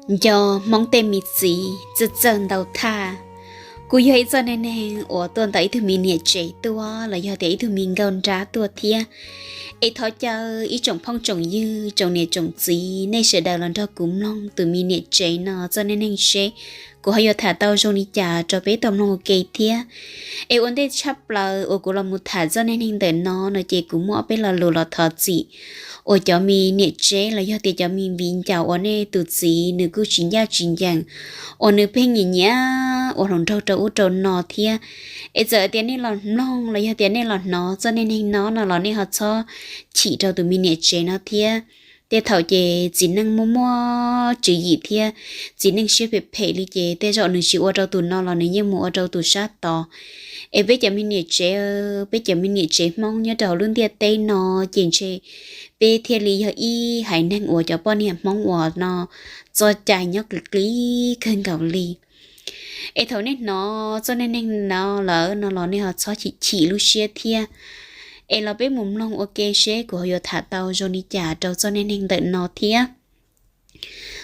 Nco Hmoob tej me txiv txawj txawj ntau thaj. Kuv yog ib txoj neej neeg uas tuaj ntawm ib tug me niam tsev tuaj los yog tias ib tug me nkauj nrab tuaj thiab. Es thov caw ib tsoom phooj tsoom ywg, tsoom niam tsoom txiv, nej sawv daws los nrog kuv mloog tus me niam tsev no txoj neej neeg seb kuv ho yuav tham tau zoo li cas rau peb tau mloog ua ke thiab. Es ua ntej tshaj plaws uas kuv los mus tham txoj neej neeg ntawm no no ces kuv muaj ob peb lo lus los thov txim uas cov me niam tsev los yog tias cov me viv ncaus uas nej tus txiv nws kuj tsis ncaj tsis ncees, uas nws pheej nyiam nyiam ua hluas nraug rau ub rau no thiab. Es txawm tias nej los mloog los yog tias nej los hnov txoj neej neeg no no los nej ho txhob chim rau tus me niam tsev no thiab. Tej thaum ces txiv neej muaj muaj tswv yim thiab txiv neej siab phem phem li ces tej zaum nws tsis ua rau tus no los nws yeej mus ua rau tus sab tod. Es peb cov me niam tsev, peb cov me niam tsev Hmoob nyob rau hauv lub ntiaj teb no ces ntshe peb thiaj li yog ib haiv neeg uas cov poj niam Hmoob uas no txoj cai nyob qis qis kawg nkaus li. Es thaum nej hnov txoj neej neeg no lawm no los nej ho txhob chim chim lub siab thiab. Es los peb mus mloog ua ke seb kuv ho yuav tham tau zoo li cas rau txoj neej neeg ntawm no thiab.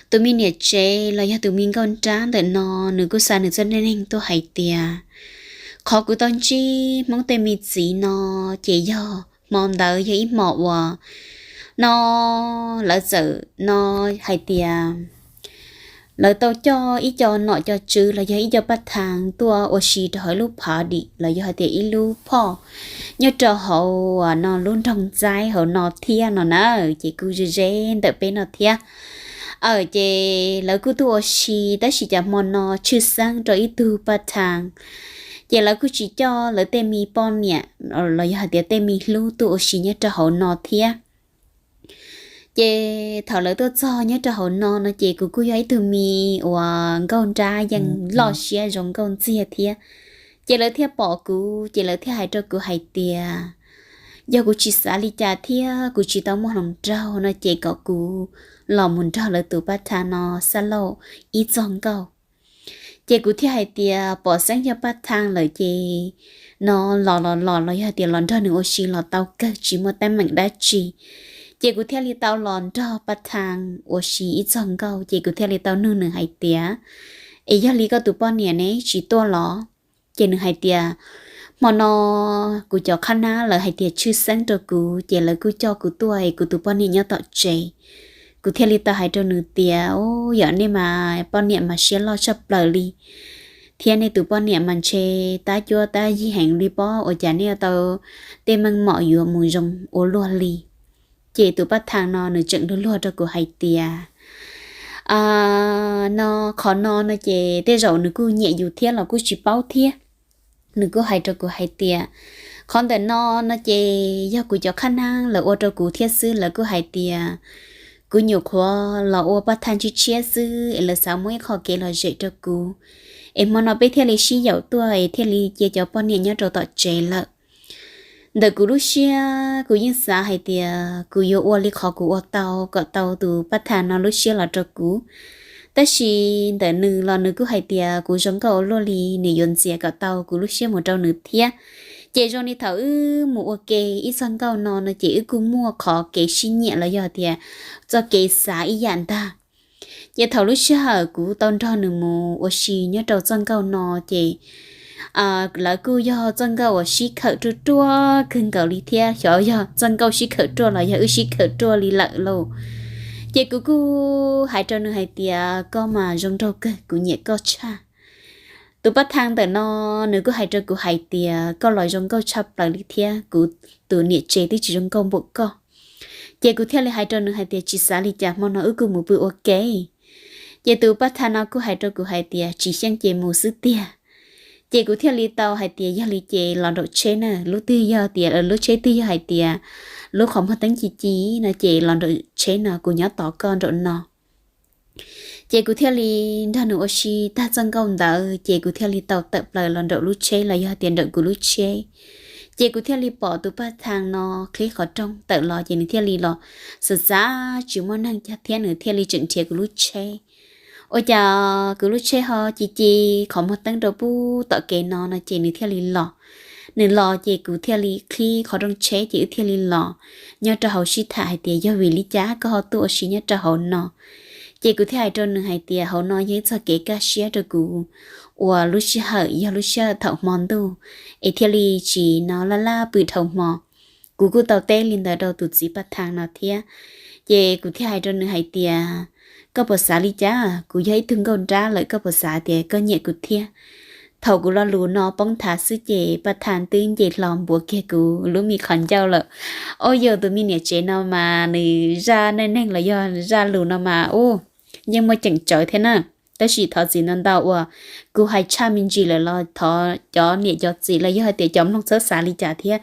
Tus me niam tsev los yog tus me nkauj nrab ntawm no, nws kuj xa nws txoj neej neeg tuaj hais tias qhov kuv tau ntsib Hmoob tej me txiv no ces yog hmo ntawd yog ib hmo uas no lawv txawm no hais tias lawv tau coj ib co nom co tswv los yog ib co paj thas tuaj ua si rau hauv ib lub party los yog hais tias ib lub phoj nyob rau hauv no lub nroog Ntxaib hauv no thiab no na, ces kuj ze ze ntawm peb no thiab. Aw, ces lawv kuj tuaj ua si tab sis cas hmo no tshwj xeeb rau ib tug paj thas, ces lawv kuj tsis coj lawv tej me poj niam los yog hais tias tej me hlub tuaj ua si nyob rau hauv no thiab. Ces thaum lawv tuaj txog nyob rau hauv no no ces kuv kuj yog ib tug me uas nkauj nrab yeej loj siab zoo nkauj ntxiag thiab. Ces lawv thiaj pom kuv ces lawv thiaj hais rau kuv hais tias yog kuv tsis xav li cas thiab kuv tsis tau muaj hluas nraug no ces kom kuv los mus nrog lawv tus paj thas no xab laug ib txog nkauj. Ces kuv thiaj hais tias pom xeeb yog paj thas lawm ces no los los los los yog tias los nrog nws ua si los tau kawg tsis muaj teeb meem dab tsi. Ces kuv thiaj li tau los nrog paj thas ua si ib txog nkauj ces kuv thiaj li tau nug nws hais tias es yog li koj tus poj niam ne tsis tuaj los? Ces nws hais tias hmo no kuv cov qhab nab lawv hais tias tshwj xeeb rau kuv ces lawv kuj coj kuv tuaj es kuv tus poj niam nyob tom tsev. Kuv thiaj li tau hais rau nws tias u, yog nej mas poj niam mas siab loj tshaj plaws li thiab nej tus poj niam mas ntshe tab cuab tab yig heev li pob ua cas nej tau tej meej mom yuav mus zoo ua luaj li. Ces tus paj thas no nws tseem luag luag rau kuv hais tias no qhov no no ces tej zaum nws kuj nyiam yus thiab los kuj tsis paub thiab. Nws kuj hais rau kuv hais tias qhov ntawm no no ces yog kuv cov qhab nab lawv ua rau kuv thiab xwb, lawv kuj hais tias kuv nyuam qhuav los ua paj thas tshiab tshiab xwb es lawv xav muaj ib qho kev lom zem rau kuv, es hmo no peb thiaj li sib yaum tuaj es thiaj li cia cov poj niam nyob rau tom tsev lawm. Ntawm kuv lub siab kuv yeej xav hais tias kuv yuav ua li qhov kuv ua tau kom tau tus paj thas no lub siab los rau kuv. Tab sis ntawm nws los nws kuj hais tias kuv zoo nkauj ua luaj li nws yuav ntxias kom tau kuv lub siab mus rau nws thiab. Ces zoo li thaum wb mus ua ke ib txog nkauj no no ces wb kuj muaj qhov kev sib nyiam los yog tias txoj kev xav ib yam ntag. Ces thaum lub sij hawm kuv tau nrog nws mus ua si nyob rau txoj nkauj no ces lawv kuj yog txoj nkauj uas sib khawm ruaj ruaj kawg nkaus li thiab, xyov yog txoj nkauj sib khawm ruaj los yog wb sib khawm ruaj li lawm lauj. Ces kuv kuj hais rau nws hais tias koj mas zoo nraug kawg, kuv nyiam koj tshaj. Tus paj thas ntawm no nws kuj hais rau kuv hais tias koj los zoo nkauj tshaj plaws li thiab, kuv tus niam tsev twb tsis zoo nkauj npaum koj. Ces kuv thiaj li hais rau nws hais tias tsis xav li cas, hmo no wb kuj mus pw ua ke. Ces tus paj thas no kuj hais rau kuv hais tias tsis xyeej ces mus xwb tiag. Ces kuv thiaj li tau hais tias yog li ces los nraum tsheb na, lub twg yog tias lub tsheb twg yog hais tias lub qhov muag teeb ci ci no ces los nraum tsheb no, kuv nyob tos koj nraum no. Ces kuv thiaj li nrog nws ua si tag txoj nkauj ntawd ces kuv thiaj li tau tawm plaws los nraum lub tsheb los yog tias nraum kuv lub tsheb. Ces kuv thiaj li pom tus paj thas no qhib qhov rooj tawm los ces nws thiaj li los xav xav tsis muaj neeg cag thiab nws thiaj li tseem nrhiav kuv lub tsheb. Ua cas kuv lub tsheb ho ci ci qhov muag teeb rau pub tom kev no no ces nws thiaj li los. Nws los ces kuv thiaj li qhib qhov rooj tsheb ces wb thiaj li los nyob rau hauv sib tham hais tias yog vim li cas koj ho tuaj ua si nyob rau hauv no. Ces kuv thiaj hais rau nws hais tias hauv no yog ib txoj kev kaj siab rau kuv uas lub sij hawm yog lub sij hawm thaum hmo ntuj es thiaj li tsis no laj laj pw dhau hmo. Kuv kuj tau teb li ntawd rau tus txiv Paj Thaj no thiab. Ces kuv thiaj hais rau nws hais tias, koj puas xav li cas? Kuv yog ib tug nkauj nrab lawm, koj puas xav tias koj nyiam kuv thiab? Thaum kuv lo lus no poob nthav xwb ces Paj Thaj twb nce hlo npuav kiag kuv lub me qhov ncauj lawm. Ua yus tus me niam tsev no mas nws zaj neej neeg los yog zaj lus no mas ua yeej muaj ceem tsawv thiab na. Tab sis thov txim ntau ntau uas kuv hais tshaj me ntsis lawm los thov cov niam cov txiv los yog hais tias cov mloog txhob xav li cas thiab.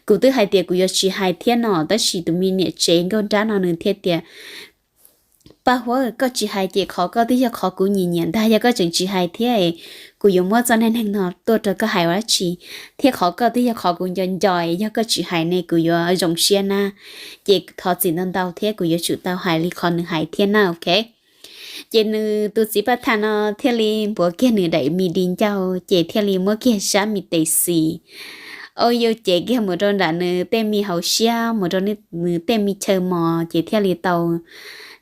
Kuv twb hais tias kuv yuav tsis hais thiab no, tab sis tus me niam tsev nkauj nrab no nws thiaj tias, Paj Huab, koj tsis hais ces qhov koj twb yog qhov kuv nyiam nyiam ntag. Yog koj tseem tsis hais thiab es kuv yuav muab txoj neej neeg no tuaj rau koj hais ua dab tsi? Thiab qhov koj twb yog qhov kuv nco nco, yog koj tsis hais ne kuv yuav zoo siab na. Ces thov txim ntau ntau thiab kuv yuav tsum tau hais li qhov nws hais thiab na, ok? Ces nws tus txiv Paj Thaj no thiaj li npuav kiag nws daim me di ncauj ces thiaj li muab kiag sab me tes xis, ua yus cev kiag mus rau nram nws tej me hauv siab, mus rau nws tej me chaw mos, ces thiaj li tau,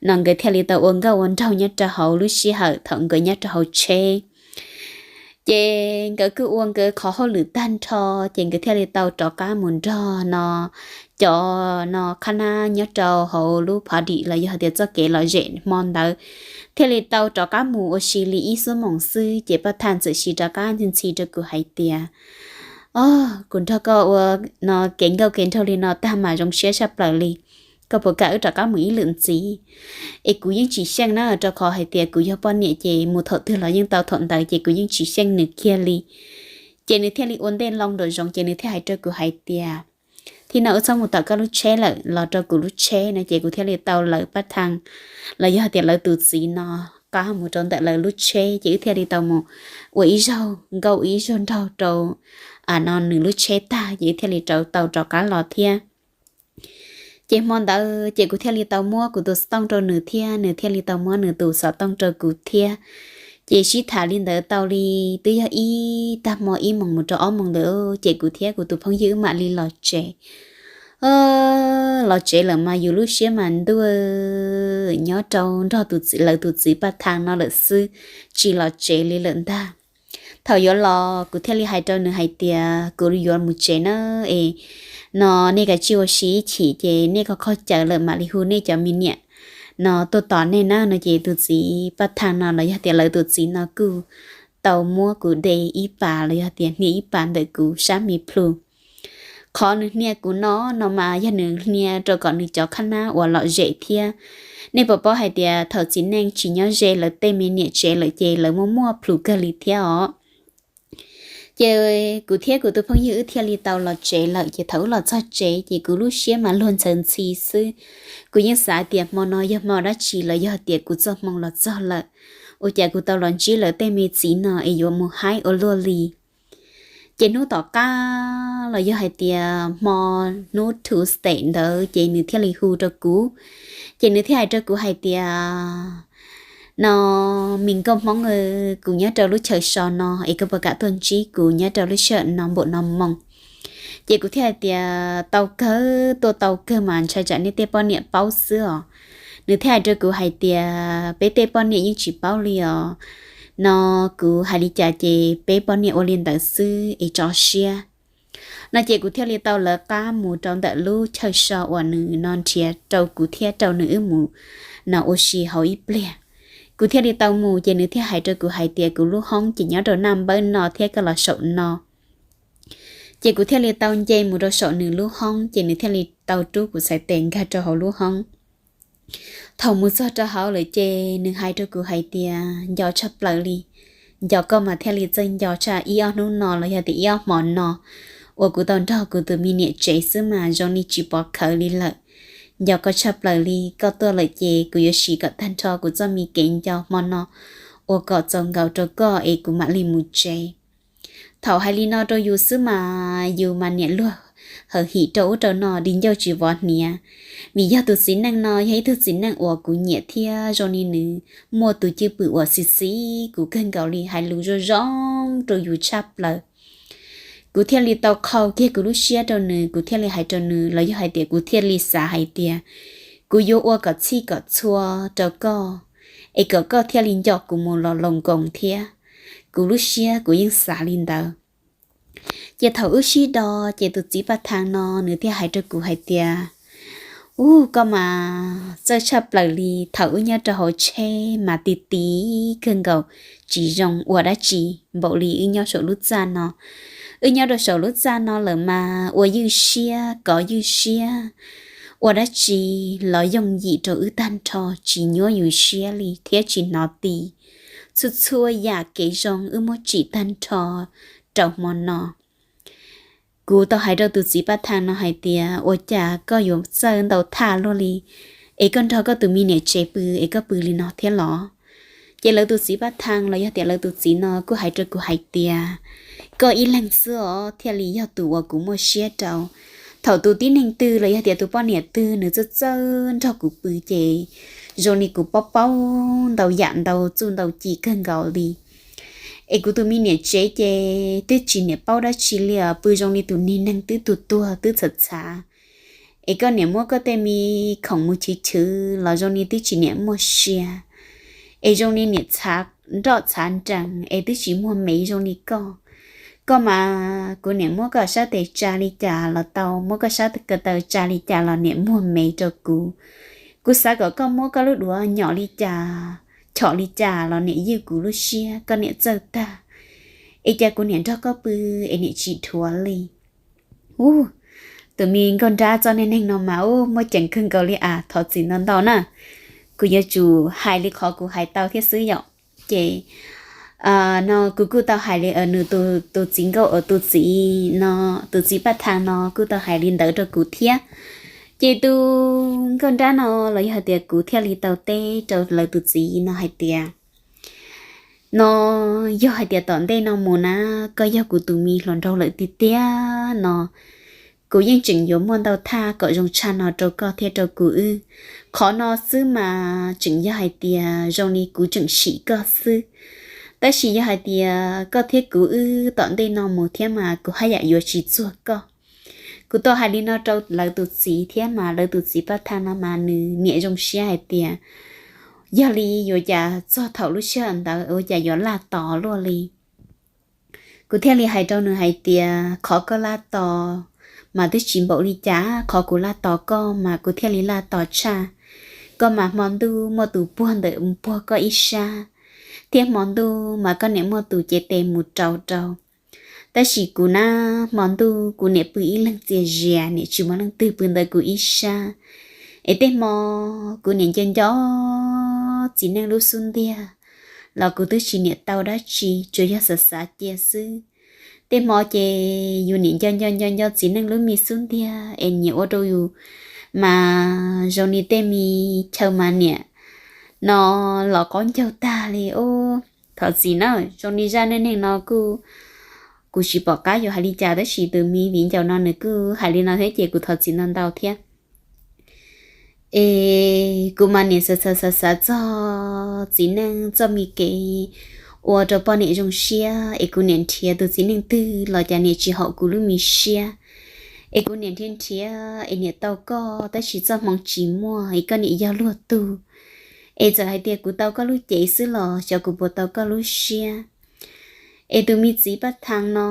no nkawd thiaj li tau ua nkauj ua nraug nyob rau hauv lub sij hawm thaum nkawd nyob rau hauv tsheb. Ces nkawd kuj ua nkawd qhov hauj lwm tag nrho, ces nkawd thiaj li tau rov qab mus nrog no cov no qhab nab nyob rau hauv lub party los yog tias txoj kev lom zem hmo ntawd. Thiaj li tau rov qab mus ua si li ib xuab moos xwb ces Paj Thaj txawm siv rov qab ntxhi ntxhi rau kuv hais tias, O, kuv nrog koj ua no kev nkauj kev nraug li no tag mas zoo siab tshaj plaws li. Koj puas kam wb rov qab mus ib lwm ntxiv? Es kuv yeej tsis xyeej na, rau qhov hais tias kuv yog poj niam ces mus thaum twg los yeej tau thaum ntawd, ces kuv yeej tsis xyeej nws kiag li. Ces nws thiaj li ua ntej loo nraum zoov ces nws thiaj hais rau kuv hais tias, Thib no wb txhob mus tom koj lub tsheb lawm, los rau kuv lub tsheb no. Ces kuv thiaj li tau lawv Paj Thaj los yog tias lawv tus txiv no qab mus rau ntawm lawv lub tsheb, ces wb thiaj li tau mus ua ib zaug nkauj ib zaug nraug rau no nws lub tsheb tag ces wb thiaj li rov tau rov qab los thiab. Ces hmo ntawd ces kuv thiaj li tau muab kuv tus xov tooj rau nws thiab nws thiaj li tau muab nws tus xov tooj rau kuv thiab. Ces sib tham li ntawd tau li twb yog ib tag hmo ib moos mus rau ob moos ntawd ces kuv thiab kuv tus phooj ywg wb mam li los tsev. Los tsev lawm mas yus lub siab mas ntuj, nyob rau nrog tus txiv, lawv tus txiv Paj Thaj no lawm xwb, tsis los tsev li lawm ntag. Thaum yuav los kuv thiaj li hais rau nws hais tias, Kuv yuav mus tsev na, es no nej kav tsij ua si ib chim ces nej koj kho cawv lawm mam li hu nej cov me niam no tuaj tos nej na, no ces tus txiv Paj Thaj no los yog tias lawv tus txiv no kuj tau muab kuv de ib pas los yog tias hnia ib pas ntawm kuv sab me plhu. Qhov nws hnia kuv no, no mas yog nws hnia rau kom nws cov qhab nab uas lom zem thiab. Nej puas paub hais tias thaum txiv neej tsis nyob ze lawv tej me niam tsev lawm ces lawv muaj muaj plhu kawg li thiab os. Ces kuv thiab kuv tus phooj ywg wb thiaj li tau los tsev lawm, ces thaum wb los txog tsev ces kuv lub siab mas luag ntxhawv ntxhi xwb. Kuv yeej xav tias hmo no yog hmo dab tsi los yog tias kuv txoj hmoo los txog lawm, ua cas kuv tau los ntsib lawv tej me txiv no es yuav mus haib ua luaj li. Ces hnub tom qab los yog hais tias hmo hnub Tuesday ntawd ces nws thiaj li hu rau kuv. Ces nws thiaj hais rau kuv hais tias, No, me nkauj Hmoob, kuv nyob rau lub chaw so no es koj puas kam tuaj ntsib kuv nyob rau lub sij hawm no npaum no moo? Ces kuv thiaj hais tias, Tau kawg, tuaj tau kawg mas ntshai tsam nej tej poj niam paub xwb os. Nws thiaj hais rau kuv hais tias, Peb tej poj niam yeej tsis paub li os. No kuv hais li cas ces peb poj niam ua li ntawd xwb es tso siab. No ces kuv thiaj li tau lawv qab mus rau ntawm lub chaw so uas nws no nrhiav rau kuv thiab rau nws wb mus no ua si hauv ib pliag. Kuv thiaj li tau mus ces nws thiaj hais rau kuv hais tias, Kuv lub hoob ces nyob rau naj npawb no thiab, koj los saum no. Ces kuv thiaj li tau nce mus rau saum nws lub hoob ces nws thiaj li tau rub kuv txhais tes nkag rau hauv lub hoob. Thaum mus txog rau hauv lawm ces nws hais rau kuv hais tias, Nco tshaj plaws li, nco koj mas thiaj li txawj nco tshaj ib ob hnub no los yog tias ib ob hmo no uas kuv tau nrog kuv tus me niam tsev xwb mas zoo li tsis pov khawv li lawm. Nco koj tshaj plaws li, koj tuaj lawm ces kuv yuav siv kom tag nrho kuv txoj me kev nco hmo no ua kom txaus nkaus rau koj es kuv mam li mus tsev. Thaum hais li no rau yus xwb mas yus mas niam luag hawm him rau ub rau no di ncauj tsis vov hniav, vim yog tus txiv neej no yog ib tug txiv neej uas kuv nyiam thiab zoo li nws muaj tus cwj pwm uas xis xis kuv kawg nkaus li, hais lus zoo zoo rau yus tshaj plaws. Kuv thiaj li tau qhau kiag kuv lub siab rau nws, kuv thiaj li hais rau nws los yog hais tias kuv thiaj li xav hais tias kuv yuav ua kom txhij kom txhua rau koj es kom koj thiaj li nco kuv mus los loos nkoos thiab. Kuv lub siab kuv yeej xav li ntawd. Ces thaum wb sib do, ces tus txiv Paj Thaj no nws thiaj hais rau kuv hais tias, Ub, koj mas txawj tshaj plaws li. Thaum wb nyob rau hauv tsheb mas ti ti kawg nkaus, tsis zoo ua dab tsi npaum li wb nyob saum lub txaj no. Wb nyob rau saum lub txaj no lawm mas ua ywj siab kov ywj siab, ua dab tsi los yooj yim rau wb tag nrho, tsis nyuab yus siab li thiab tsis hnov ti. Txhua txhua yam kev zoo wb muab tsim tag nrho rau hmo no. Kuv tau hais rau tus txiv Paj Thaj no hais tias, Ua cas koj yuav txawj ntau thaj luaj li, es koj nrog koj tus me niam tsev pw es koj pw li no thiab los? Ces lawv tus txiv Paj Thaj los yog tias lawv tus txiv no kuj hais rau kuv hais tias, Koj ib leeg xwb os thiaj li yog tus uas kuv muaj siab rau. Thaum tus tib neeg twg los yog tias tus poj niam twg nws txawj txawj nrog kuv pw ces zoo li kuv paub paub ntau yam ntau txuj ntau ci kawg nkaus li. Es kuv tus me niam tsev ces twb tsis niam paub dab tsi li os, pw zoo li tus niag neeg twb tuag tuag twb txhav txhav. Es koj niam muab koj tej me khoom mus chwv chwv los zoo li twb tsis niam muaj sia. Es zoo li niam txhav nroj txhav nrees es twb tsis muag mev zoo li koj. Koj mas kuv niam muab koj sab tes tsa li cas los tau, muab koj sab ko taw tsa li cas los niam muag mev rau kuv. Kuv xav kom koj muab koj lub duav nyom li cas, chom li cas los niam ywj kuv lub siab, koj niam txawj tag. Es cas kuv niam nrog koj pw es niam tsis dhuav li. Ub, tus me nkauj nrab txoj neej neeg no mas ub muaj ceem kawg nkaus li as, thov txim ntau ntau na. Kuv yuav tsum hais li qhov kuv hais tau thiab xwb yom. Ces no kuv kuj tau hais li nws tus txiv nkauj, tus txiv no, tus txiv Paj Thaj no kuj tau hais li ntawd rau kuv thiab. Ces tus nkauj nrab no los yog hais tias kuv thiaj li tau teb rau lawv tus txiv no hais tias, No yog hais tias tom ntej no mus na, koj yog kuv tus me hluas nraug lawm tiag tiag no, kuv yeej tseem yuav muaj ntau thaj kom zoo tshaj no rau koj thiab rau kuv wb. Qhov no xwb mas tseem yog hais tias zoo li kuv tseem sim koj xwb. Tab sis yog hais tias koj thiab kuv wb tom ntej no mus thiab mas kuv haj yam yuav tsis txuag koj. Kuv tau hais li no rau lawv tus txiv thiab mas lawv tus txiv Paj Thaj no mas nws niam zoo siab hais tias, Yog li yuav cas txog thaum lub sij hawm ntawd ua cas yuav laj tos luaj li? Kuv thiaj li hais rau nws hais tias, Qhov koj laj tos mas twb tsis npaum li cas, qhov kuv laj tos koj mas kuv thiaj li laj tos tshaj. Koj mas hmo ntuj muaj tus puag ntawm puag koj ib sab, thiab hmo ntuj mas koj niam muaj tus cev tes mus rau rau. Tab sis kuv na, hmo ntuj kuv niam pw ib leeg txias zias, niam tsis muaj leej twg pw ntawm kuv ib sab. Es tej hmo kuv niam nco nco txiv neej lub xub ntiag los kuv twb tsis niam tau dab tsi, tsuas yog xav xav cia xwb. Tej hmo ces yus niam nco nco nco nco txiv neej lub me xub ntiag es nyiam ua rau yus mas zoo li tej me chaw mas niam no los qaub ncaug tag li ub. Thov txim na, zoo li zaj neej neeg no kuj, kuv tsis pom qab yuav hais li cas tab sis tus me viv ncaus no nws kuj hais li no thiab ces kuv thov txim ntau ntau thiab. Es kuv mas niam xav xav xav xav txog txiv neej txoj me kev ua rau poj niam zoo siab es kuv niam nrhiav tus txiv neej twg los cas niam tsis haum kuv lub me siab. Es kuv niam nrhiav nrhiav es niam tau koj tab sis txoj hmoo tsis muaj es koj niam yog luag tug. Es txawm hais tias kuv tau koj lub cev xwb los xyov kuv puas tau koj lub siab. Es tus me txiv Paj Thaj no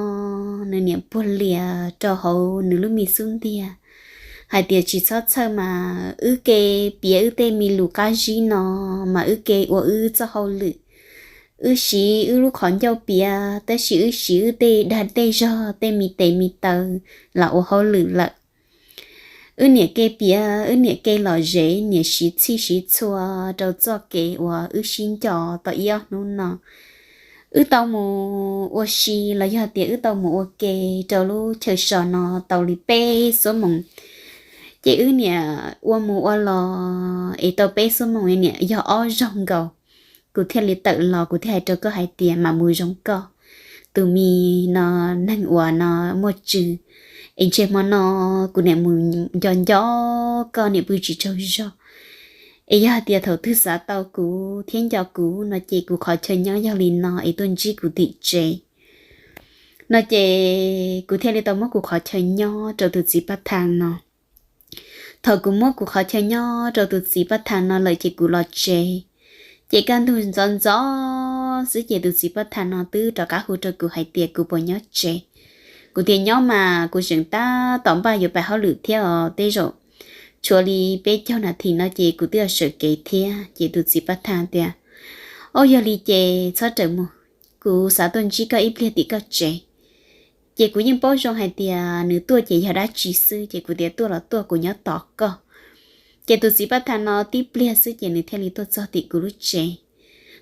nws niam puag lias rau hauv nws lub me xub ntiag hais tias tsis txhob txhawj mas wb ke piav wb tej me lus qab zib no mas wb ke ua wb txoj hauj lwm. Wb siv wb lub qhov ncauj piav tab sis wb siv wb tej dag tej zog tej me tes me taw los ua hauj lwm lawm. Wb niam ke piav wb niam ke lom zem niam siv txhij siv txhua rau txoj kev uas wb sib nco tau ib ob hnub no. Wb tau mus ua si los yog tias wb tau mus ua ke rau lub chaw so no tau li peb xuab moos. Ces wb niam ua mus ua los es tau peb xuab moos niam yog ob zaug nkaus. Kuv thiaj li tawm los kuv thiaj hais rau koj hais tias mam mus zoo koj, tus me no neeg uas no muaj tswv. Es ntshe hmo no kuv niam mus nco nco koj niam pw tsis tsaug zog. Es yog hais tias thaum twg xav tau kuv thiab nco kuv no ces kuv qhov chaw nyob yog li no es tuaj ntsib kuv tim tsev. No ces kuv thiaj li tau muab kuv qhov chaw nyob rau tus txiv Paj Thaj no. Thaum kuv muab kuv qhov chaw nyob rau tus txiv Paj Thaj no lawm ces kuv los tsev. Ces kaj ntug ntxov ntxov xwb ces tus txiv paj thas no twb rov qab hu rau kuv hais tias kuv puas nyob tsev. Kuv tias nyob mas, kuv tseem tab tom npaj yuav pais hauj lwm thiab os, tej zaum tshuav li peb caug nas this no ces kuv twb yuav sawv kev thiab. Ces tus txiv paj thas tias, Au, yog li ces txhob rawm mus, kuv xav tuaj ntsib koj ib pliag tim koj tsev. Ces kuv yeej paub zoo hais tias nws tuaj ces yog dab tsi xwb, ces kuv tias tuaj los tuaj, kuv nyob tos koj. Ces tus txiv paj thas no tib pliag xwb ces nws thiaj li tuaj txog tim kuv lub tsev.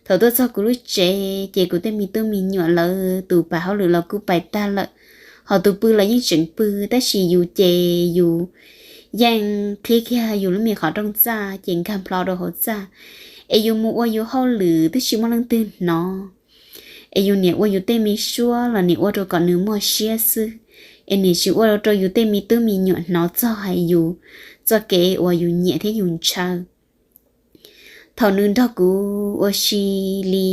Thaum tuaj txog kuv lub tsev ces kuv tej me tub me nyuam lawv tus pais hauj lwm los kuj pais tag lawm, hos tus pw los yeej tseem pw, tab sis yus ces yus yeej qhib kiag yus lub me qhov rooj txaj ces nkag nplho rau hauv txaj, es yus mus ua yus hauj lwm twb tsis muaj leej twg hnov. Es yus niam ua yus tej me suab los niam ua rau kom nws muaj siab xwb, es niam tsis ua rau yus tej me tub me nyuam hnov txog hais yus txoj kev uas yus nyiam thiab yus ntshaw. Thaum nws nrog kuv ua si li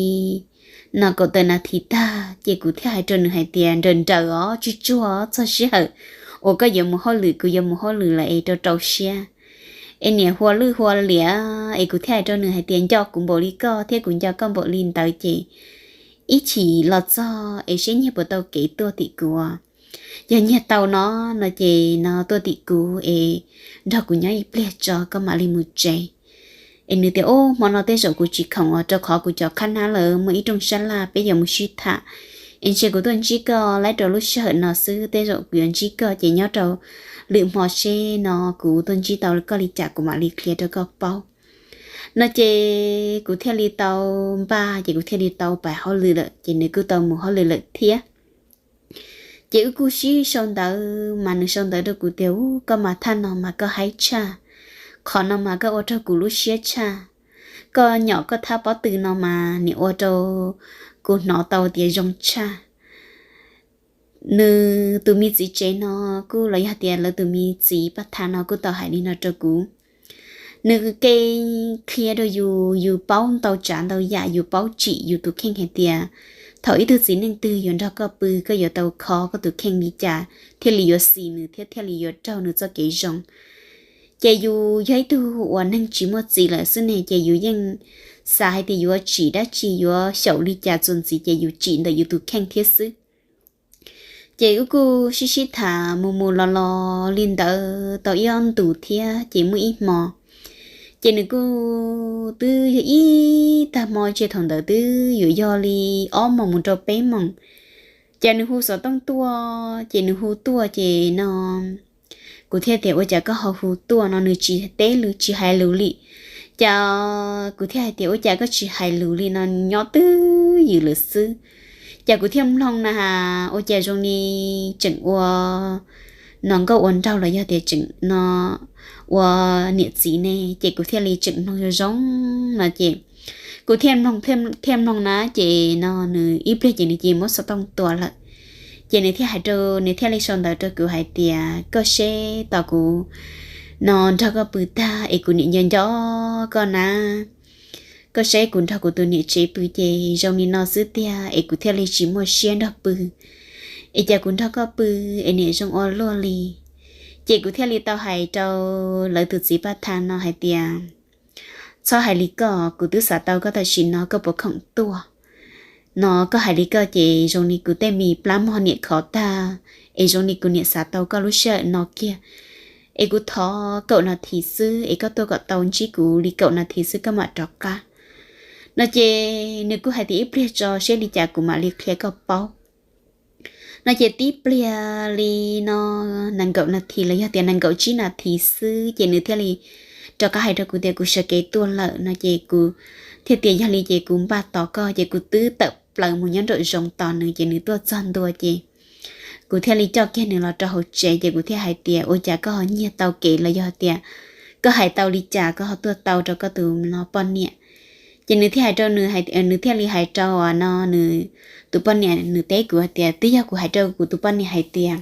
no kaum tawm nas this tag ces kuv thiaj hais rau nws hais tias, Nrawm nrawm os, tsuag tsuag txog sij hawm uas koj yuav mus hauj lwm, kuv yuav mus hauj lwm lawm es rau rau siab. Es niam hua lwj hua liam, es kuv thiaj hais rau nws hais tias, Nco kuv npaum li koj thiab kuv nco koj npaum li ntawd ces ib chim los txog es seb nyiag puas tau kev tuaj tim kuv. Yog nyiag tau no, no ces no tuaj tim kuv es nrog kuv nyob ib pliag tso koj mam li mus tsev. Es nws tias, Ub, hmo no tej zaum kuv tsis khoom os, rau qhov kuv cov qhab nab lawv muaj ib rooj sab laj peb yuav mus sib tham. Es ntshe kuv tuaj ntsib koj laib rau lub sij hawm no xwb, tej zaum kuv yuav ntsib koj ces nyob rau lwm hmo seb no kuv tuaj ntsib tau koj li cas kuv mam li qhia rau koj paub. No ces kuv thiaj li tau npaj, ces kuv thiaj li tau pais hauj lwm lawm, ces nws kuj tau mus hauj lwm lawm thiab. Ces wb kuj sib sau ntawv, mas nws sau ntawv rau kuv tias, Ub, koj mas thaj no mas koj haib tshaj, qhov no mas koj ua raug kuv lub siab tshaj, koj nyom koj thab pob tw no mas nim ua rau kuv hnov tau tias zoo tshaj. Nws tus me txiv tsev no kuj los yog tias lawv tus me txiv paj thas no kuj tau hais li no rau kuv. Nws ke qhia rau yus, yus paub ntau tsav ntau yam, yus paub tsim yus tus kheej hais tias thaum ib tug txiv neej twg yuav nrog koj pw, koj yuav tau kho koj tus kheej li cas thiaj li yuav xis nws thiab thiaj li yuav raug nws txoj kev zoo. Ces yus yog ib tug uas neeg tsis muaj txiv lawm xwb ne, ces yus yeej xav hais tias yuav tsim dab tsi, yuav xyaum li cas txuas ntxiv ces yus tsim ntawm yus tus kheej thiab xwb. Ces wb kuj sib sib tham mus mus los los li ntawd tau ib ob ntus thiab, ces muaj ib hmo ces nws kuj twb yog ib tag hmo, ces thaum ntawd twb yuav yog li ob moos mus rau peb moos, ces nws hu xov tooj tuaj, ces nws hu tuaj ces no kuv thiaj tias, Ua cas koj ho hu tuaj no? Nws tsis teb lus tsis hais lus li. Ces kuv thiaj hais tias, Ua cas koj tsis hais lus li no? Nyob twj ywm lawm xwb. Ces kuv thiaj mloog na has, ua cas zoo li tseem ua no nkauj ua nraug los yog tias tseem no ua niam txiv ne, ces kuv thiaj li tseem mloog zoo zoo no ces kuv thiaj mloog, thiaj mloog na, ces no nws ib pliag ces nws cia li muab xov tooj tua lawm. Ces nws thiaj hais rau, nws thiaj li sau ntawv rau kuv hais tias, Koj seb tos kuv no nrog koj pw tag es kuv niam nco nco koj na, koj saib kuv nrog kuv tus niam tsev pw ces zoo li no xwb tiag es kuv thiaj li tsis muaj siab nrog pw. Es cas kuv nrog koj pw es niam zoo ua luaj li. Ces kuv thiaj li tau hais rau lawv tus txiv paj thas no hais tias, Txhob hais li koj, kuv twb xav tau koj tam sim no, koj puas khoom tuaj? No koj hais li koj ces zoo li kuv tej me plab mog niam khov tag, es zoo li kuv niam xav tau koj lub sij hawm no kiag. Es kuv thov kaum nas this xwb, es koj tuaj kom tau ntsib kuv li kaum nas this xwb koj mam rov qab. No ces nws kuj hais tias, Ib pliag tso seb li cas kuv mam li qhia koj paub. No ces tib pliag li no nees nkaum nas this los yog tias nees nkaum tsib nas this xwb ces nws thiaj li rov qab hais rau kuv tias, Kuv sawv kev tuaj lawm. No ces kuv thiaj tias, Yog li ces kuv npaj tos koj. Ces kuv twb tawm plaws mus nyob nraum zoov tos nws, ces nws tuaj txog ntua ces kuv thiaj li coj kiag nws los rau hauv tsev. Ces kuv thiaj hais tias, Ua cas koj ho nyiag tau kev los yog tias koj hais tau li cas koj ho tuaj tau rau koj tus no poj niam? Ces nws thiaj hais rau nws, nws thiaj li hais rau no nws tus poj niam, nws teb kuv hais tias, Twb yog kuv hais rau kuv tus poj niam hais tias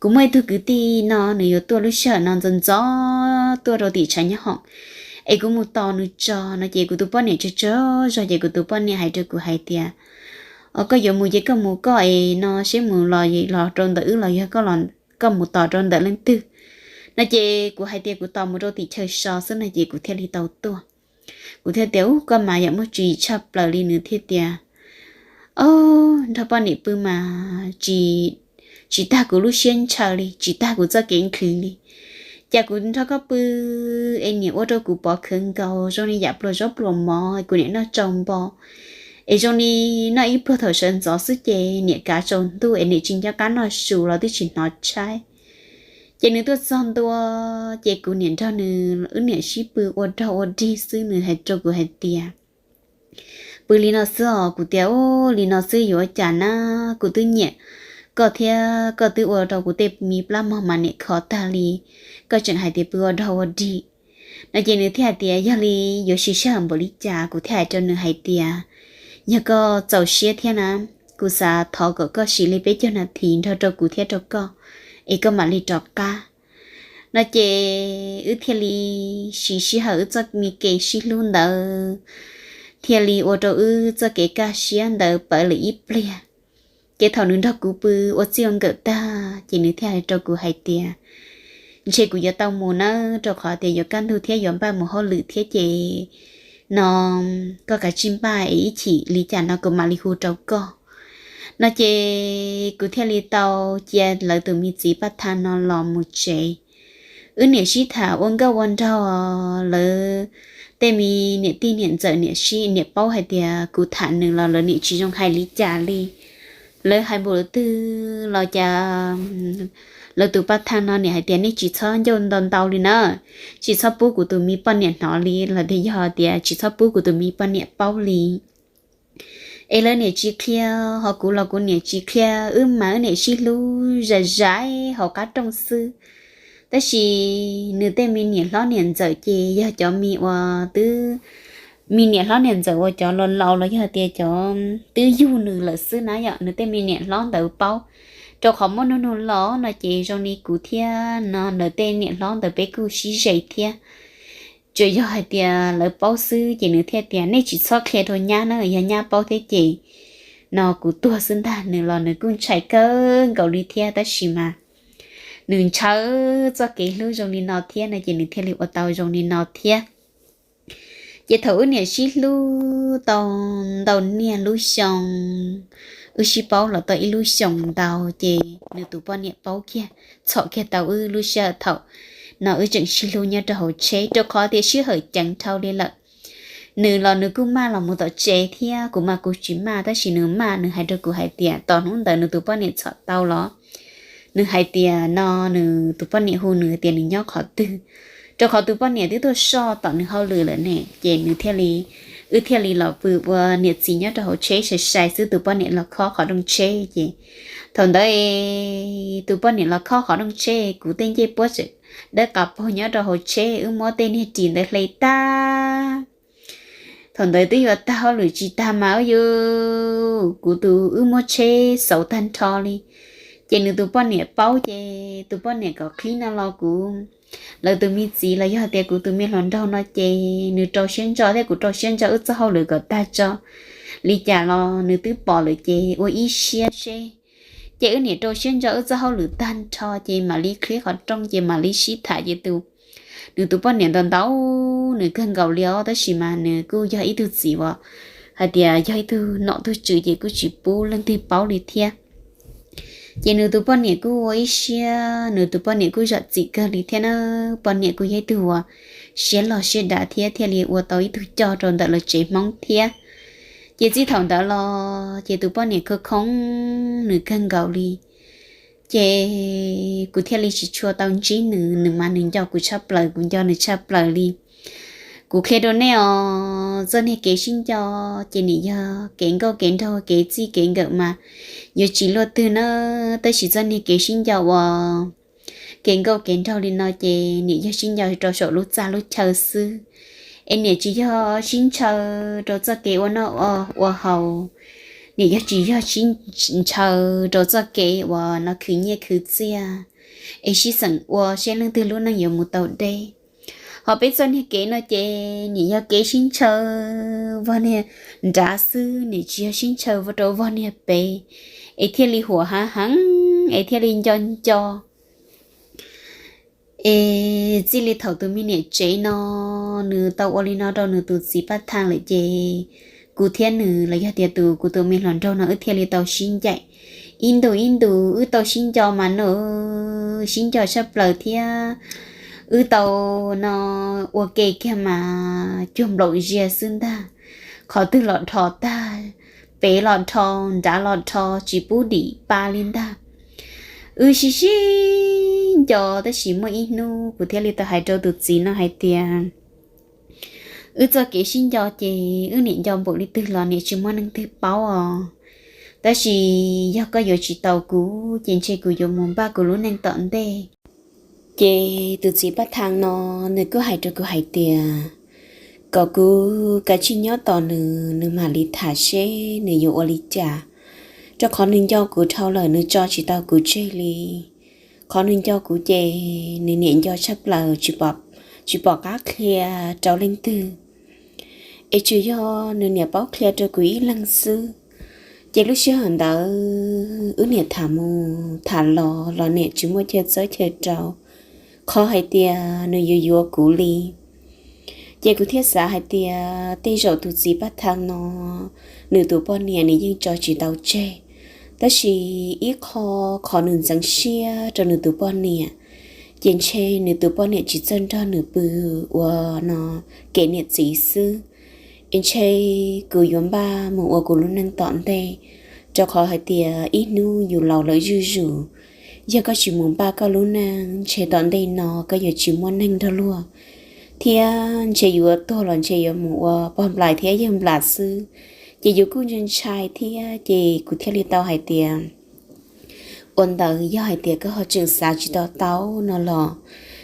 kuv muaj ib tug kwv tij no nws yuav tuaj lub sij hawm no ntxov ntxov tuaj rau tim tshav nyob hoom, es kuv mus tos nws tso. No ces kuv tus poj niam tsaug tsaug zog ces kuv tus poj niam hais rau kuv hais tias, Os, koj yuav mus ces koj mus koj es no seb mus los los rau ntawm wb los yog koj mus tos rau ntawm leej twg. No ces kuv hais tias kuv tos mus rau tim chaw so xwb no ces kuv thiaj li tau tuaj. Kuv thiaj tias, Ub, koj mas yam muaj tswv yim tshaj plaws li. Nws thiaj tias, Ob, nrog poj niam pw mas tsis, tsis tag kuv lub siab ntshaw li, tsis tag kuv txoj kev nkhwv li. Cas kuv nrog koj pw es niam ua rau kuv pov khawv nkaus, zoo li yam pluas zaub pluas mov, kuv niam noj tsau npo, es zoo li noj ib pluag thaum sawv ntxov xwb ces niam kav tsaus ntuj es niam tsis nco qab noj su los twb tsis hnov tshaib. Ces nws tuaj txog ntua, ces kuv niam nrog nws wb niam sib pw ua rog ua dig xwb, nws hais rau kuv hais tias, Pw li no xwb os. Kuv tias, Ub, li no xwb yuav ua cas na, kuv twb nyiam koj thiab koj twb ua rau kuv tej me plab mog mas niam khov tag li, koj tseem hais tias pw ua rog ua dig no. Ces nws thiaj hais tias, Yog li yuav siv sij hawm npaum li cas? Kuv thiaj hais rau nws hais tias, Yog koj txaus siab thiab na, kuv xav thov kom koj siv li peb caug nas this nrog rau kuv thiab rau koj, es koj mam li rov qab no. Ces wb thiaj li siv sij hawm wb txoj me kev sib hlub ntawd thiaj li ua rau wb txoj kev kaj siab ntawd pawv lawm ib pliag. Ces thaum nws nrog kuv pw ua txij ua nkawm tag ces nws thiaj hais rau kuv hais tias, Ntshe kuv yuav tau mus nawb, rau qhov tias yuav kaj ntug thiab yuav npaj mus hauj lwm thiab ces no koj kav tsij npaj es ib chim li cas no kuv mam li hu rau koj no. Ces kuv thiaj li tau cia lawv tus me txiv Paj Thaj no los mus tsev. Wb niam sib tham ua nkauj ua nraug, lawv tej me niam tij niam ntxawm niam sib niam paub hais tias kuv tham nws los lawv niam tsis zoo hais li cas li. Lawv hais npaum twg los cas lawv tus Paj Thaj no niam hais tias, Nej tsis txhob ncauj ntau ntau li na, tsis txhob pub kuv tus me poj niam hnov li, los tias yog tias tsis txhob pub kuv tus me poj niam paub li. Es lawv niam tsis qhia, ho kuv los kuv niam tsis qhia, wb mas wb niam sib hlub zais zais hauv qab rooj xwb. Tab sis nws tej me niam hlob niam ntxawm ces yog cov me uas twb, me niam hlob niam ntxawm uas cov laus laus los yog tias cov twb yug nws lawm xwb na yom, nws tej me niam hlob ntawd paub. Rau qhov muab nug nug los no ces zoo li kuv thiab no lawv tej niam hlob ntawd peb kuj sib ze thiab. Tsuas yog hais tias lawv paub xwb ces nws thiaj tias, Nej tsis txhob qhia rau nyab na, yog nyab paub thiab ces no kuv tuag xwb ntag. Nws los nws kuj ntshai kawg nkaus li thiab, tab sis mas nws ntshaw txoj kev hlub zoo li no thiab no ces nws thiaj li ua tau zoo li no thiab. Ces thaum wb niam sib hlub tau ntau niaj lub xyoo, wb sib paub los tau ib lub xyoos ntau ces nws tus poj niam paub kiag, txhom kiag tau wb lub sij hawm thaum no wb tseem sib hlub nyob rau hauv tsheb, rau qhov tias sij hawm ceev dhau li lawm. Nws los nws kuj maj los mus tom tsev thiab, kuv mas kuv tsis maj, tab sis nws maj, nws hais rau kuv hais tias tos hnub ntawd nws tus poj niam txhom tau los, nws hais tias no nws tus poj niam hu nws tias nws nyob qhov twg, rau qhov tus poj niam twb tuaj soj tom nws hauj lwm lawm ne. Ces nws thiaj li, wb thiaj li los pw ua niam txiv nyob rau hauv tsheb sai sai xwb, tus poj niam los khob qhov rooj tsheb ces thaum ntawd tus poj niam los khob qhov rooj tsheb, kuv tej ncej puab tseem dawb qas paug nyob rau hauv tsheb, wb muab tej niag ris ntawd hle tag. Thaum ntawd twb yuav tag hauj lwm tsis tag mas yus, kuv tus wb muab tsheb xauv tag nrho li. Ces nws tus poj niam paub ces tus poj niam kom qhib no los kuv, lawv tus me txiv los yog tias kuv tus me hluas nraug no ces nws rau siab ntso thiab kuv rau siab ntso wb txoj hauj lwm kom tag tso. Li cas los nws twb pom lawm ces ua ib siab seb. Ces wb niam rau siab ntso wb txoj hauj lwm tag nrho ces mam li qhib qhov rooj ces mam li sib tham ces tus, nws tus poj niam ntau ntau nws kawg nkaus li os, tab sis mas nws kuj yog ib tug txiv uas hais tias yog ib tug nom tug tswv ces kuj tsis pub leej twg paub li thiab. Ces nws tus poj niam kuj ua ib siab, nws tus poj niam kuj zam txim kawg li thiab na. Poj niam kuj yog ib tug uas siab loj siab dav thiab thiaj li ua tau ib tug coj rau ntawm lawv tsev Hmoob thiab. Ces txij thaum ntawd los ces tus poj niam khoo khoo nws kawg nkaus li. Ces kuv thiaj li tsis tshua tau ntsib nws, nws mas nws nco kuv tshaj plaws, kuv nco nws tshaj plaws li. Kuv qhia rau nej os, txoj niag kev sib nco ces nim yog kev nkauj kev nraug kev txij kev nkawm mas yuav tsis luaj twg na. Tab sis txoj niag kev sib nco uas kev nkauj kev nraug li no ces nim yog sib nco rau saum lub txaj lub chaw xwb. Es nim tsis yog sib ntshaw rau txoj kev ua noj ua haus, nim yog tsis yog sib ntshaw rau txoj kev uas no khwv nyiaj khwv txiaj, es sib xeem ua seb leej twg lub neej yuav mus tau deb. Ho peb txoj niag kev no ces nim yog kev sib ntshaw vog niag nrad xwb, nim tsis yog sib ntshaw rau vog niag pem, es thiaj li huam hav heev, es thiaj li nco nco. Es txij li thaum tus me niam tsev no nws tau ua li no rau nws tus txiv Paj Thaj lawm ces kuv thiab nws los yog tias tus kuv tus me hluas nraug no wb thiaj li tau sib ncaim. Ib ntus ib ntus wb tau sib nco mas no sib nco tshaj plaws thiab wb tau no ua ke kiag mas cuag nplaum zias xwb ntag. Qhov twg los dhos tag, pem los dhos, nrad los dhos, tsis pub dim pa li ntag. Wb sib sib nco tab sis muaj ib hnub kuv thiaj li tau hais rau tus txiv no hais tias wb txoj kev sib nco ces wb niam nco npaum li twg los niam tsis muaj neeg twg paub os. Tab sis yog koj yuav tsis tau kuv ces ntshe kuv yuav mus npaj kuv lub neej tom ntej. Ces tus txiv Paj Thaj no nws kuj hais rau kuv hais tias kom kuv kav tsij nyob tos nws, nws mam li tham seb nws yuav ua li cas, rau qhov nws nco kuv dhau lawm nws tso tsis tau kuv tseg li. Qhov nws nco kuv ces nws niam nco tshaj plaws, tsis pom qab qhia rau leej twg, es tsuas yog nws niam paub qhia rau kuv ib leeg xwb. Ces lub sij hawm ntawd wb niam tham mus tham los los niam tsis muaj chaw txawb chaw rau, qhov hais tias nws yuav yuav kuv li. Ces kuv thiaj xav hais tias tej zaum tus txiv Paj Thaj no nws tus poj niam nws yeej tso tsis tau tseg, tab sis ib qho, qhov nws ntxeev siab rau nws tus poj niam, ces ntshe nws tus poj niam tsis txawj nrog nws pw ua no kev niam txiv xwb. Es ntshe kuv yuav npaj mus ua kuv lub neej tom ntej, rau qhov hais tias ib hnub yus laus lawm zuj zus, yog koj tsis mus npaj koj lub neej ntshe tom ntej no koj yuav tsis muaj neeg nrog luag, thiab ntshe yuav tuag los ntshe yuav mus ua pog nplais thiab yawg nplais xwb. Ces yus kuj ntshai ntshai thiab ces kuv thiaj li tau hais tias ua ntawd yog hais tias koj ho tseem xav tsis tau tau no los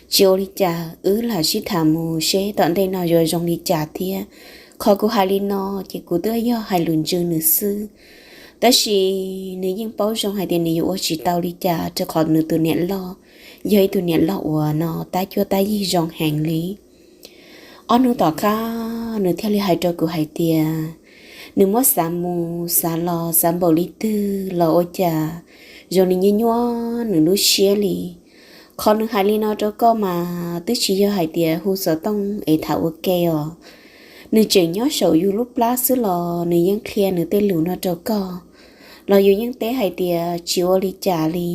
tsis ua li cas, wb lam sib tham mus seb tom ntej no yuav zoo li cas thiab. Qhov kuv hais li no ces kuv twb yog hais lus ntsws nws xwb, tab sis nws yeej paub zoo hais tias nws yuav ua tsis tau li cas rau qhov nws tus niam loj yog ib tug niam loj uas no tab cuab tab yig zoo heev li. Ob hnub tom qab nws thiaj li hais rau kuv hais tias nws muab xav mus xav los xav npaum li twg los ua cas zoo li nyuaj nyuaj nws lub siab li. Qhov nws hais li no rau koj mas twb tsis yog hais tias hu xov tooj es tham ua ke os. Nws tseem nyob saum yus lub plab xwb los nws yeej qhia nws tej lus no rau koj, los yus yeej teb hais tias tsis ua li cas li,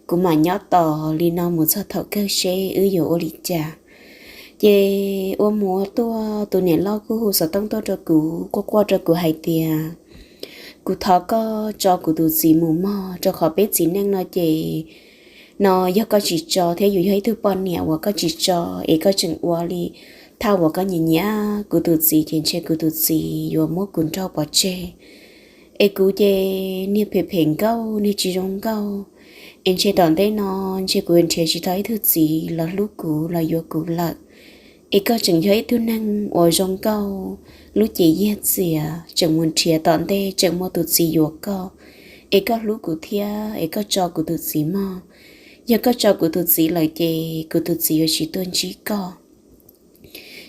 kuv mam nyob tos li no mus txog thaum kawg seb wb yuav ua li cas. Ces ua mus ua tuaj tus niam loj kuj hu xov tooj tuaj rau kuv, quaj quaj rau kuv hais tias kuv thov koj tso kuv tus txiv mus mog, rau qhov peb txiv neej no ces no yog koj tsis tso thiab yus yog ib tug poj niam uas koj tsis tso es koj tseem ua li thaj uas koj nyiam nyiam kuv tus txiv ces ntshe kuv tus txiv yuav muab kuv nrauj pov tseg. Es kuv ces niag phem phem nkauj, niag tsis zoo nkauj, es ntshe tom ntej no ntshe kuv nrhiav tsis tau ib tug txiv los hlub kuv los yuav kuv lawm. Es koj tseem yog ib tug neeg uas zoo nkauj, lub cev yiag txias, tseem mus nrhiav tom ntej tseem muaj tus txiv yuav koj. Es koj hlub kuv thiab es koj tso kuv tus txiv mog. Yog koj tso kuv tus txiv lawm ces kuv tus txiv yuav tsis tuaj ntsib koj.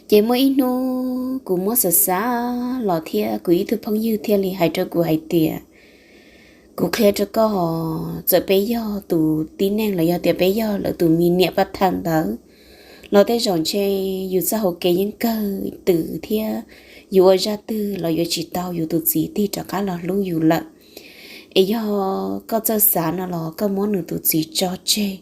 Ces muaj ib hnub kuv muab xav xav los thiab kuv ib tug phooj ywg thiaj li hais rau kuv hais tias kuv qhia rau koj, txawm peb yog tus tib neeg los yog tias peb yog lawv tus me niam paj thawj ntawd los tej zaum ntshe yus txoj hauv kev yeej kawg twm thiab yus ua zaj twg los yuav tsis tau yus tus txiv tig rov qab los hlub yus lawm. Es yog koj txawj xav no los koj muab nws tus txiv tso tseg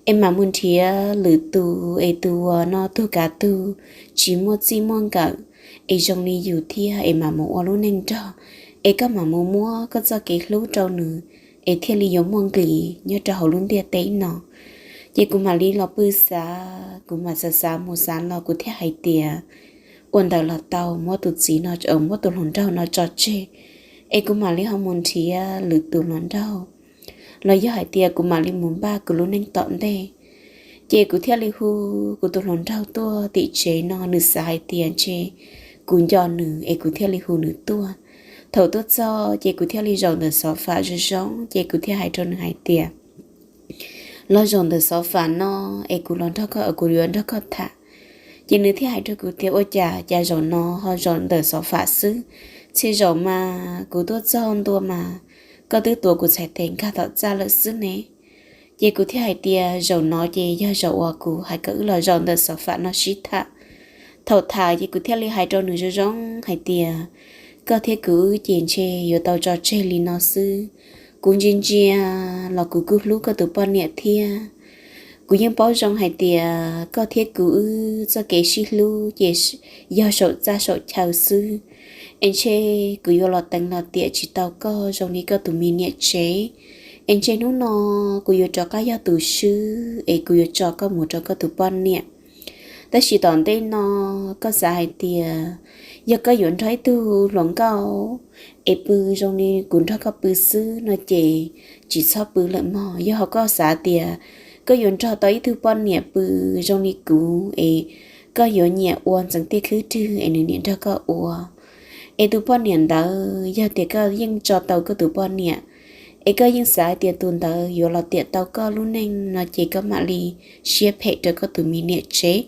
es mam mus nrhiav lwm tus es tus uas no tug kav tug tsis muaj txij muaj nkawm es zoo li yus thiab es mam mus ua lub neej nrog, es koj mam mus muab koj txoj kev hlub rau nws es thiaj li yuav muaj nqis nyob rau hauv lub ntiaj teb no. Ces kuv mam li los pw xav, kuv mam xav xav mus xav los kuv thiaj hais tias ua ntawd los tau, muab tus txiv no, muab tus hluas nraug no tso tseg es kuv mam li ho mus nrhiav lwm tus hluas nraug, los yog hais tias kuv mam li mus npaj kuv lub neej tom ntej. Ces kuv thiaj li hu kuv tus hluas nraug tuaj tim tsev no, nws xav hais tias ntshe kuv nco nws es kuv thiaj li hu nws tuaj. Thaum tuaj txog ces kuv thiaj li zaum ntawm xov fam zoo zoo ces kuv thiaj hais rau nws hais tias los zaum ntawm xov fam no es kuv los nrog koj, kuv yuav nrog koj tham. Ces nws thiaj hais rau kuv tias ua cas cas zaum no ho zaum ntawm xov fam xwb, txhia zaum mas kuv tuaj txog ntua mas koj twb tuav kuv txhais tes nkag tom txaj lawm xwb ne. Ces kuv thiaj hais tias zaum no ces yog zaum uas kuv hais kom wb los zaum ntawm xov fam no sib tham. Thaum tham ces kuv thiaj li hais rau nws zoo zoo hais tias, koj thiab kuv wb ces ntshe yuav tau tso tseg li no xwb. Kuv ntsia ntsia los kuv kuj hlub koj tus poj niam thiab. Kuv yeej paub zoo hais tias koj thiab kuv wb txoj kev sib hlub ces yog saum txaj saum chaw xwb. Es ntshe kuv yuav los teev los tiam tsis tau koj zoo li koj tus me niam tsev. Es ntshe hnub no kuv yuav rov qab yog tus swb es kuv yuav tso koj mus rau koj tus poj niam. Tab sis tom ntej no koj xav hais tias yog koj yuav nrog ib tug hluas nkauj es pw zoo li kuv nrog koj pw xwb no ces tsis txhob pw lawm mog. Yog ho koj xav tias koj yuav nrog tau ib tug poj niam pw zoo li kuv es koj yuav nyiam ua ntxeev tiaj khwb rwg es nws niam nrog koj ua, es tus poj niam ntawd yog tias koj yeej tso tau koj tus poj niam, es koj yeej xav hais tias tus ntawd yuav los tiam tau koj lub neej no ces koj mam li siab phem rau koj tus me niam tsev.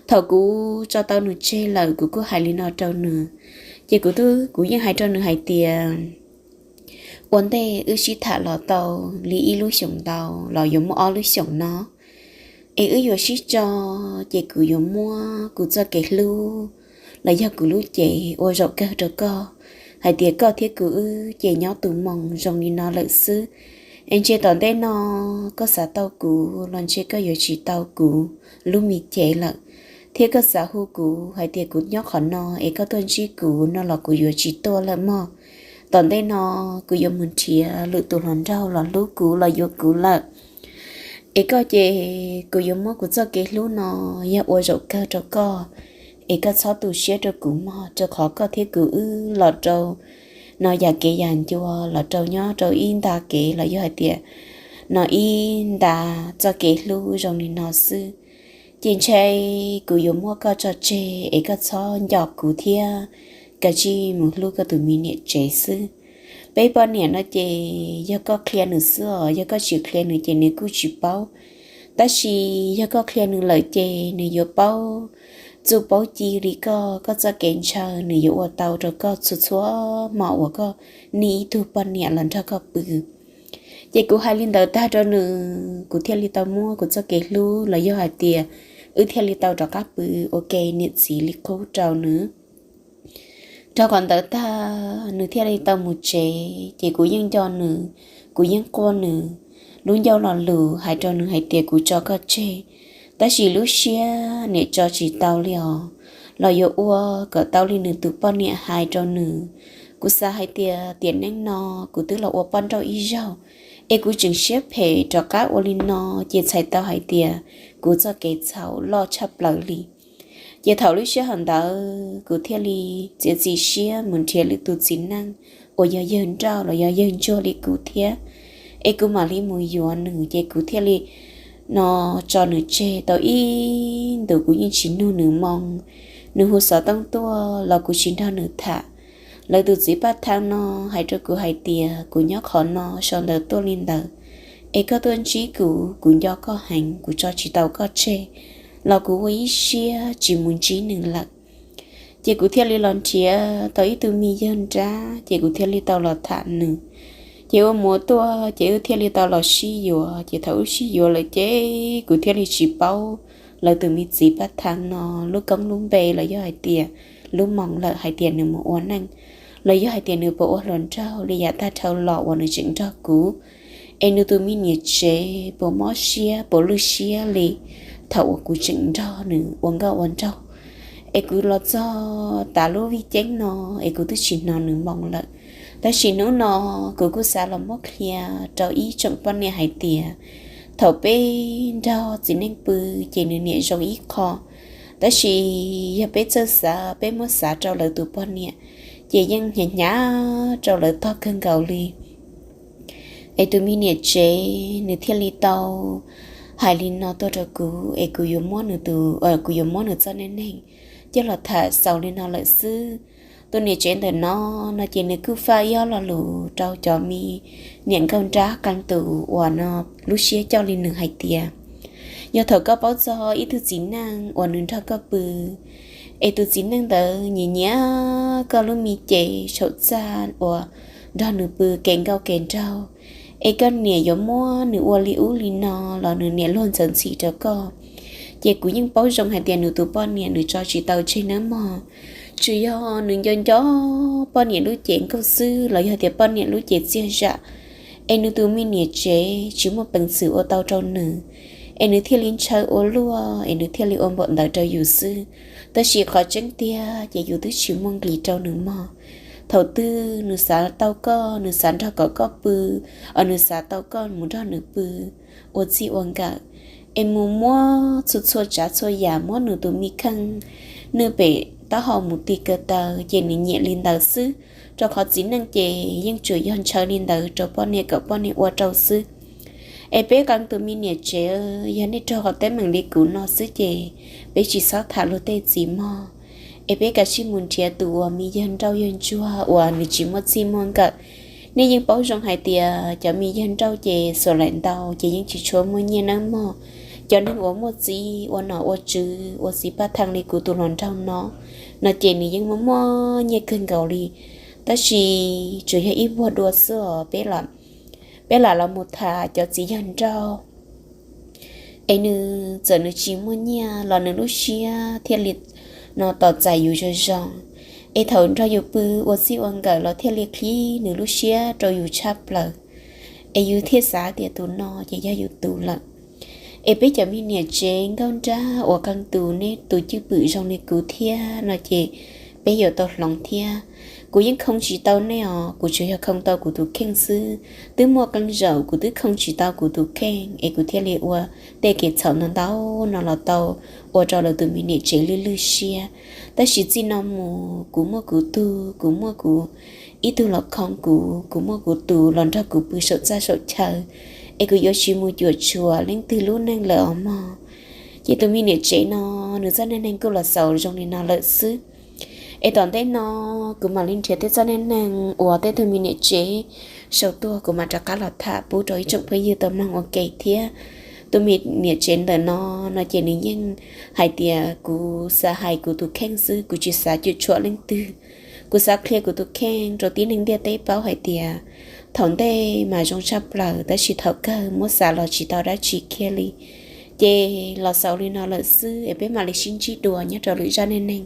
Thaum kuv tso tau nws tseg lawm kuv kuj hais li no rau nws, ces kuv, kuv yeej hais rau nws hais tias ua ntej wb sib tham los tau li ib lub xyoos ntau los yuav muaj ob lub xyoos no, es wb yuav sib tso, ces kuv yuav muab kuv txoj kev hlub los yog kuv lub cev ua zaum kawg rau koj, hais tias koj thiab kuv wb ces nyob tu moo zoo li no lawm xwb. Es ntshe tom ntej no koj xav tau kuv los ntshe koj yuav tsis tau kuv lub me cev lawm, thiab koj xav hu kuv hais tias kuv nyob qhov no es koj tuaj ntsib kuv no los kuv yuav tsis tuaj lawm mog. Tom ntej no kuv yuav mus nrhiav lwm tus hluas nraug los hlub kuv los yuav kuv lawm. Es koj ces kuv yuav muab kuv txoj kev hlub no yog ua zaum kawg rau koj, es koj txhob tu siab rau kuv mog, rau qhov koj thiab kuv wb los rau no yam kev yam ncua los rau nyob rau ib nta kev los yog hais tias no ib nta txoj kev hlub zoo li no xwb. Ces ntshe kuv yuav muab koj tso tseg es koj txhob nco kuv thiab koj cia li mus hlub koj tus me niam tsev xwb. Peb poj niam no ces yog koj qhia nws xwb os, yog koj tsis qhia nws ces nws kuj tsis paub. Tab sis yog koj qhia nws lawm ces nws yuav paub txuj paub ci li koj, koj txoj kev ntshaw nws yuav ua tau rau koj txhua txhua hmo uas koj nij ib tug poj niam los nrog koj pw. Ces kuv hais li ntawd tag rau nws kuv thiaj li tau muab kuv txoj kev hlub los yog hais tias wb thiaj li tau rov qab pw ua ke niam txiv li qub rau nws. Rau qhov ntawd tag nws thiaj li tau mus tsev ces kuv yeej nco nws, kuv yeej quaj nws, lub ncauj lo lus hais rau nws hais tias kuv tso koj tseg, tab sis lub siab niam tso tsis tau li os, los yuav ua kom tau li nws tus poj niam hais rau nws. Kuv xav hais tias tiam neej no kuv twb los ua poj nrauj ib zaug, es kuv tseem siab phem rov qab ua li no, ces txhais tau hais tias kuv txoj kev txhaum loj tshaj plaws li. Ces thaum lub sij hawm ntawd kuv thiaj li txiav txim siab mus nrhiav lwm tus txiv neej uas yog yawg nrauj los yog yawg ntsuag li kuv thiab, es kuv mam li mus yuav nws, ces kuv thiaj li no tso nws tseg tau ib ntus, kuv yeej tsis nug nws moo. Nws hu xov tooj tuaj los kuv tsis nrog nws tham. Lawv tus txiv paj thab no hais rau kuv hais tias kuv nyob qhov no sau ntawv tuaj li ntawd, es koj tuaj ntsib kuv, kuv nco koj heev, kuv tso tsis tau koj tseg, los kuv ua ib siab tsis mus ntsib nws lawm. Ces kuv thiaj li los nrhiav tau ib tug me yawg nrab, ces kuv thiaj li tau los tham nws. Ces ua mus ua tuaj ces wb thiaj li tau los sib yuav. Ces thaum wb sib yuav lawm ces kuv thiaj li tsis paub lawv tus me txiv paj thab no lub koob lub npe los yog hais tias lub moo lawm hais tias nws mus ua neej, los yog hais tias nws puas ua hluas nraug li yav tag dhau los uas nws tseem nrog kuv, es nws tus me niam tsev puas mob siab puas lwj siab li thaum uas kuv tseem nrog nws ua nkauj ua nraug. Es kuv los txog tav lub vij ceeb no es kuv twb tsis hnov nws moo lawm. Tab sis hnub no kuv kuj xav los muab qhia rau ib tsoom poj niam hais tias thaum peb nrog txiv neej pw ces nws niam zoo ib qho, tab sis yog peb txawj xav peb muab xav rau lawv tus poj niam ces yeej hnyav hnyav rau lawv tog kawg nkaus li. Es tus me niam tsev nws thiaj li tau hais li no tuaj rau kuv es kuv yuav muab nws tus, kuv yuav muab nws txoj neej neeg coj los tham xaus li no lawm xwb. Tus niam tsev ntawm no, no ces nws kuj faj ib ob lo lus rau cov me niam nkauj nrab qee tus uas no lub siab coj li nws hais tias, yog thaum koj paub txog ib tug txiv neej uas nws nrog koj pw, es tus txiv neej ntawd nyiam nyiam koj lub me cev saum txaj uas nrog nws pw kev nkauj kev nraug, es koj niam yuav muab nws ua li ub li no los nws niam luag ntxhi ntxhi rau koj, Ces kuv yeej paub zoo hais tias nws tus poj niam nws tso tsis tau tseg nawb mog. Tsuas yog nws nco nco poj niam lub cev nkauj xwb los yog tias poj niam lub cev txiaj zam, es nws tus me niam tsev tsis muaj peev xwm ua tau rau nws, es nws thiaj li ntshaw ua luaj, es nws thiaj li ua npaum ntawd rau yus xwb. Tab sis qhov tseeb tiag ces yus twb tsis muaj nqis rau nws mog. Thaum twg nws xav tau koj, nws xav nrog kom koj pw, es nws xav tau koj mus nrog nws pw ua txij ua nkawm, es mus muab txhua txhua tsav txhua yam, muab nws tus me kheej nwj pem taub hau mus ti kaw taw, ces nws nyiam li ntawd xwb. Rau qhov txiv neej ces yeej tsuas yog ntshaw li ntawd rau poj niam kom poj niam ua rau xwb. Es peb qee tus me niam tsev, yog nej raug qhov teeb meem li kuv no xwb ces peb tsis txhob tham luag tej txiv mog. Es peb kav tsij mus nrhiav tus uas me yawg nrauj yawg ntsuag uas nws tsis muaj txij muaj nkawm. Nej yeej paub zoo hais tias cov me yawg nrauj ces xuas laim ntau ces yeej tsis tshua muaj nyiaj nawb mog. Cov neeg uas muaj txiv ua nom ua tswv ua txiv paj thee li kuv tus hluas nraug no, no ces nws yeej muaj muaj nyiaj kawg nkaus li. Tab sis tsuas yog ib vuag dua xwb os, peb lam los mus tham cov txiv yawg nrauj. Es nws txawm nws tsis muaj nyiaj los nws lub siab thiaj li no tos txais yus zoo zoo. Es thaum nrog yus pw ua txij ua nkawm los thiaj li qhib nws lub siab rau yus tshaj plaws. Es yus thiaj xav tias tus no ces yog yus tus lawm. Es peb cov me niam tsev nkauj nrab uas qee tus nej tus cwj pwm zoo li kuv thiab no ces peb yuav tau hloov thiab. Kuv yeej khoo tsis tau nej os, kuv tsuas yog khoo tau kuv tus kheej xwb. Twb muaj qee zaum kuv twb khoo tsis tau kuv tus kheej es kuv thiaj li ua tej kev txhaum ntau ntau no los tau ua rau lawv tus me niam tsev lwj lwj siab. Tab sis txij no mus kuv muaj kuv tug, kuv muaj kuv ib tug los khoo kuv, kuv muaj kuv tus los nrog kuv pw saum txaj saum chaw, es kuv yuav tsis mus cuam tshuam leej twg lub neej lawm os mog. Ces tus me niam tsev no nws txoj neej neeg kuj los xaus zoo li no lawm xwb. Es tom ntej no kuv mam li nrhiav tej txoj neej neeg uas tej tug me niam tsev sau tuaj kuv mam rov qab los tham pub rau ib tsoom phooj ywg tau mloog ua ke thiab. Tus me niam tsev ntawm no, no ces nws yeej hais tias kuv xav hais kuv tus kheej xwb, kuv tsis xav cuam tshuam leej twg. Kuv xav qhia kuv tus kheej rau tib neeg ntiaj teb paub hais tias thaum ntej mas zoo tshaj plaws tab sis thaum kawg muab xav los tsis tau dab tsi kiag li. Ces los xaus li no lawm xwb es peb mam li sib ntsib dua nyob rau lwm zaj neej neeg.